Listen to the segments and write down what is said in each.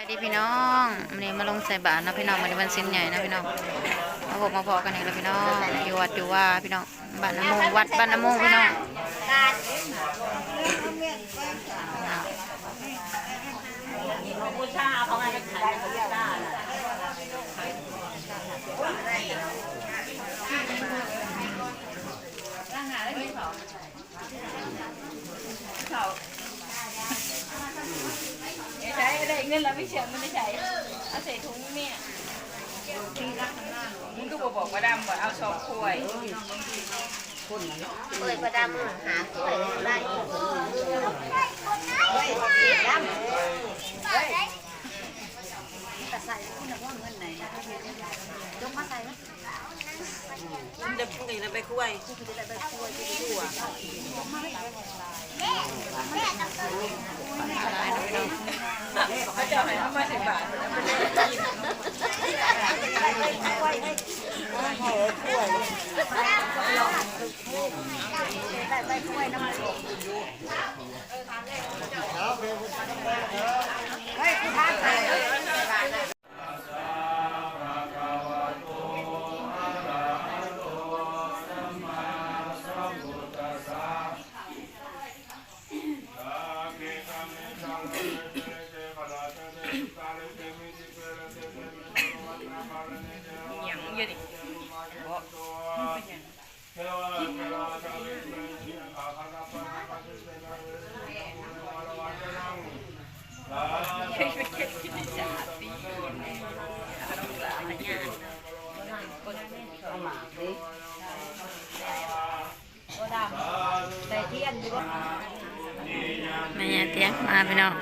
สวัสดีพี่น้อง มื้อนี้มาลงใส่บาตรเนาะพี่น้อง มื้อนี้วันศีลใหญ่เนาะพี่น้อง มาพบมาพ้อกันอีกแล้วพี่น้อง อยู่วัดอยู่วาพี่น้อง บ้านนาโมง วัดบ้านนาโมงพี่น้อง ใช้ ได้เงินแล้วไม่เชื่อมันได้ใช้ เอาใส่ถุงนี่แม่ มึงก็บ่บอกป้าดำว่าเอาสองถ้วย เอ้ย ป้าดำหาถ้วยได้ เฮ้ย ดำ เฮ้ย ก็ใส่คุณน่ะว่าเงินไหน จงมาใส่ มันจะกินแต่ใบกล้วย แม่ย่าเตียงมาพี่น้อง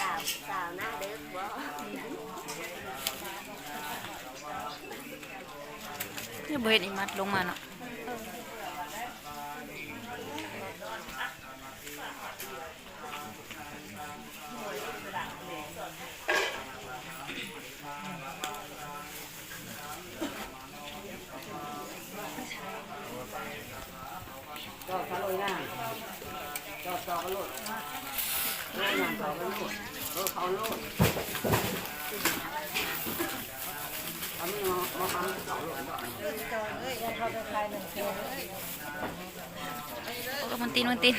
สาว สาวหน้าเด็กบ่ คือบ่เห็นอีหมัดลงมาเนาะ จอดเขาโลดนะ จอด จอดเขาโลด โลดนะ เขาโลด เออ เขาโลด เขาไม่มา มาทำเขาโลด โอ้ มันตีน มันตีน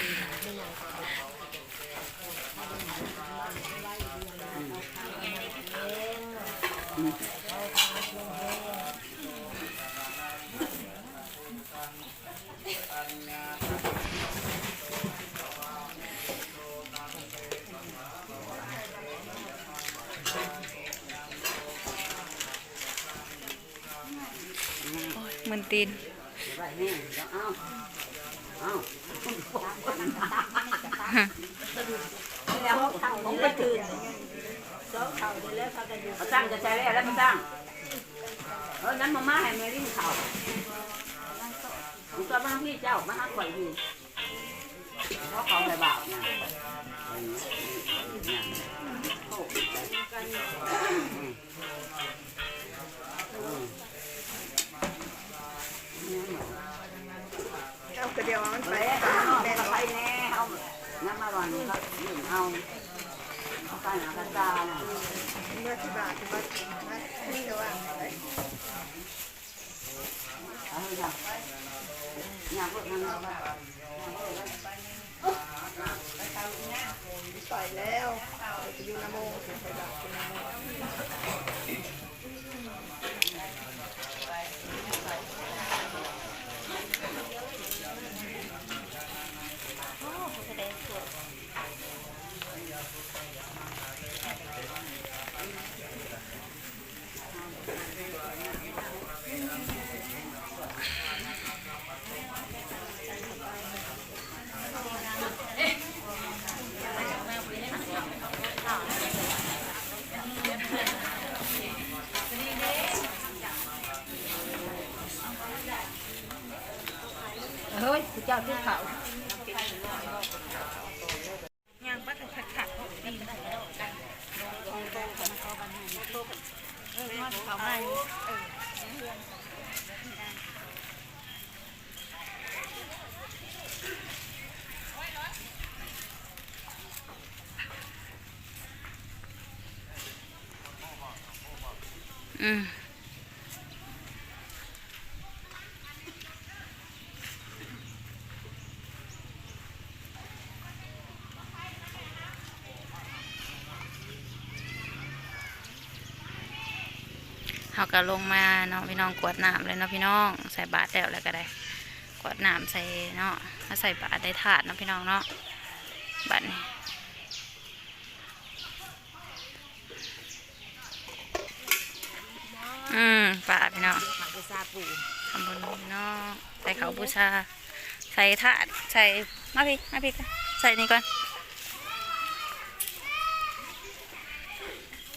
โอ๊ย มึนตีน เอาตั้งกระจายแล้ว แล้วมาตั้ง เออ นั้นมาม่าให้แม่ลิ้นเขา มันก็มาพี่เจ้า มาหาข่อยพี่ เพราะเขาใส่บาตรนะ โอ้ เอากระเดียวมันไป แม่น ไปแน่ เอาน้ำมาหวานครับ เอา เอาไปหากระตาน่ะ เมื่อที่บาท เมื่อที่บาท เมื่อที่ว่า เอาจ้ะ อยากเลิกนั่งแล้ว ไปแล้ว ไปอยู่นโม ไปดับอยู่นโม ເຈົ້າຕິດເຂົາ ຍ່າງບັດຄັກໆ ເອີ ເຂົ້າມາ ເອີ. ອືມ ເຮົາກໍລົງມາເນາະພີ່ນ້ອງ ກວດນ້ຳແລ້ວເນາະພີ່ນ້ອງ ໃສ່ບາດແລ້ວ ແລ້ວກໍໄດ້ກວດນ້ຳໃສ່ເນາະ ມາໃສ່ບາດໄດ້ທາດເນາະພີ່ນ້ອງເນາະ ບາດນີ້. ອືມ ປາພີ່ນ້ອງ ທຳບຸນເນາະ ໃສ່ເຂົ້າບູຊາ ໃສ່ທາດ ໃສ່ ມາພີ້ ມາພີ້ກ່ອນ ໃສ່ນີ້ກ່ອນ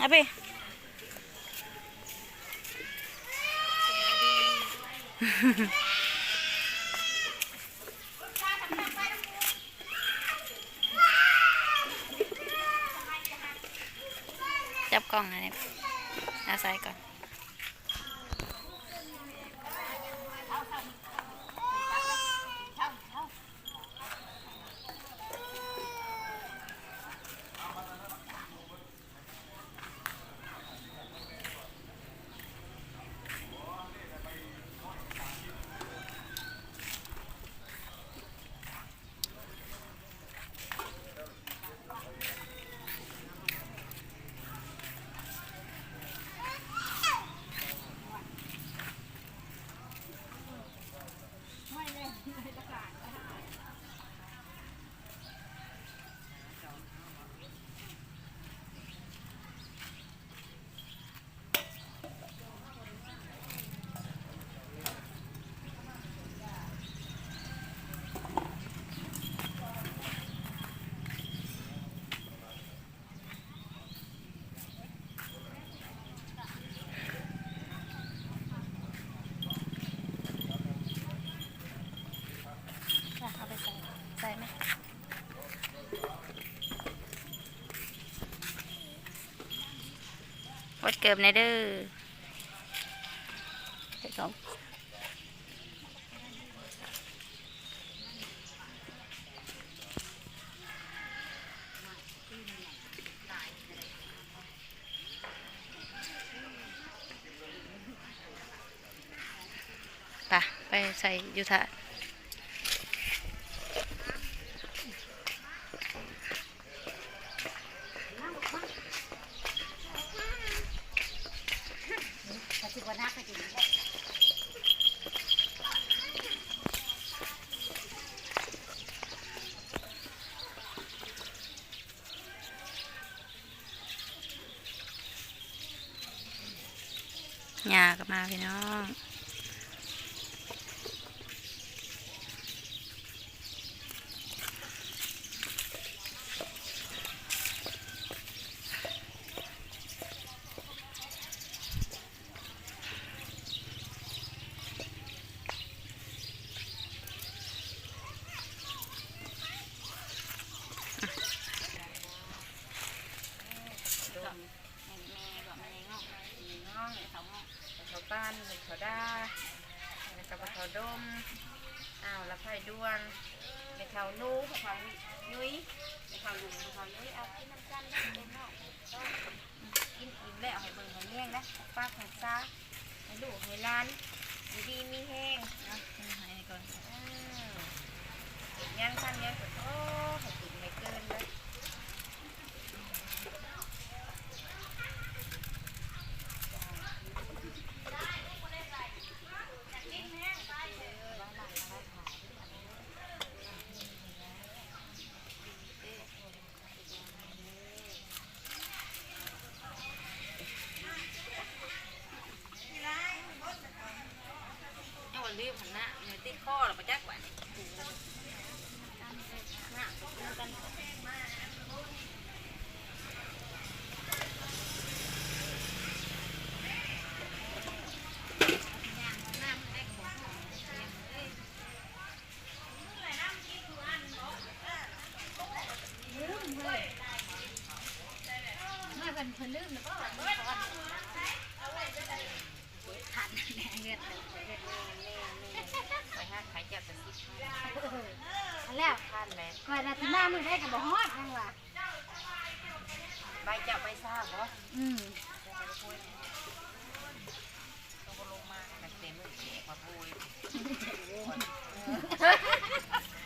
ມາພີ້. ຈັບກ້ອງອັນນີ້ ເອົາໃສ່ກ່ອນ. ເອົາໄປໃສ່ ໃສ່ໄໝ? ວັດເກີບແດ່ເດີ ໃສ່ສອງ ໄປ ໄປໃສ່ຢູ່ຖາດ. ຍ່າກໍມາພີ່ນ້ອງ. ແມ່ ແມ່ ແມ່ເຖົ້າ ເຖົ້າປານ ເຖົ້າດາ ແລ້ວກໍເຖົ້າດົມ ອ້າວ ລະໄພດວງ ແມ່ເຖົ້າໜູ ແມ່ເຖົ້າຍຸ້ຍ ແມ່ເຖົ້າລຸງ ແມ່ເຖົ້າຍຸ້ຍ ເອົາກິນນຳກັນເດີ ເປັນເນາະ ກິນອີ່ມແລ້ວໃຫ້ເບິ່ງໃຫ້ແຍງນະ ປາກຮັກສາ ໃຫ້ລູກໃຫ້ຫຼານຢູ່ດີມີແຮງເນາະ ໃຫ້ກ່ອນ ເອີ ຍັງທັນຍັງກໍ ໂອ້ ໃຫ້ກິນໃຫ້ເກີນເດີ. ຍັງວ່າລືມຫັ້ນນະ ແມ່ຕິດຄໍແລ້ວບໍ່ຈັກບາດນີ້. ຍ່າງມານ້ຳແລ້ວກໍບໍ່ຮູ້ ເອີ. ທັນແນ່ເງິນ ແມ່ນໆ ຂ້ອຍຮັກໃຫ້ເຈົ້າແຕ່ສິບພັນ ອັນແລ້ວ ພັນແຫຼະ ຂ້ອຍລະຊິມາມື້ໃດກໍບໍ່ຮອດຫຍັງວ່າ ໄປເຈົ້າໄປຊາວບໍ່? ອືມ ກໍບໍ່ລົງມາຕັ້ງແຕ່ມື້ແຂກວ່າໂອ້ຍ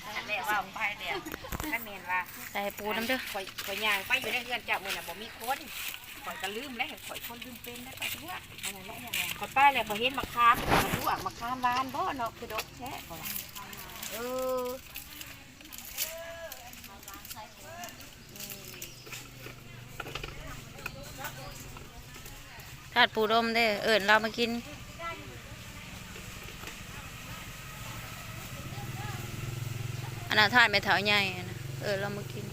ອັນແຫຼະເວົ້າໄປແລ້ວ ຄັນແມ່ນວ່າ ໃສ່ໃຫ້ປູນຳເດີ ຂ້ອຍ ຂ້ອຍຍ່າງໄປຢູ່ໃນເຮືອນເຈົ້າມື້ນັ້ນບໍ່ມີຄົນ ຂ້ອຍກໍລືມແລ້ວ ຂ້ອຍຄົນລືມເປັນໄດ້ ຂ້ອຍເທື່ອ ອັນນັ້ນແຫຼະ ຂ້ອຍໄປແລ້ວ ຂ້ອຍເຫັນໝາກຂາມ ຂ້ອຍກໍລວກໝາກຂາມຫວານບໍ່ເນາະ ຄືດົກແທ້ ຂ້ອຍວ່າ ເອີ. ທາດປູດົມເດ້ ເອີ້ນລາວມາກິນ ອັນນັ້ນທາດແມ່ເຖົ້າໃຫຍ່ຫັ້ນນະ ເອີ້ນລາວມາກິນ.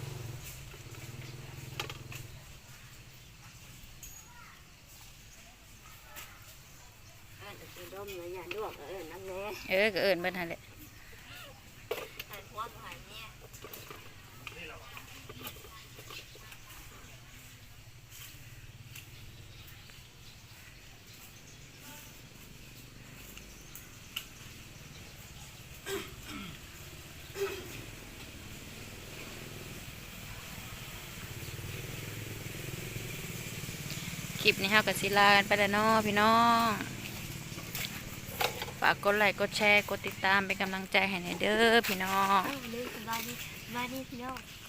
ເອີ້ນໄປດົມແລ້ວ ຢ້ານລວກ ເອີ້ນນຳແດ່ ເອີ ກໍເອີ້ນເບິດຫັ້ນແຫຼະ. ຄລິບນີ້ເຮົາກໍຊິລາກັນໄປແລ້ວເນາະພີ່ນ້ອງ ຝາກກົດໄລ້ ກົດແຊ ກົດຕິດຕາມເປັນກຳລັງໃຈໃຫ້ແດ່ເດີພີ່ນ້ອງ ເອີ ສະບາຍດີ ສະບາຍດີພີ່ນ້ອງ.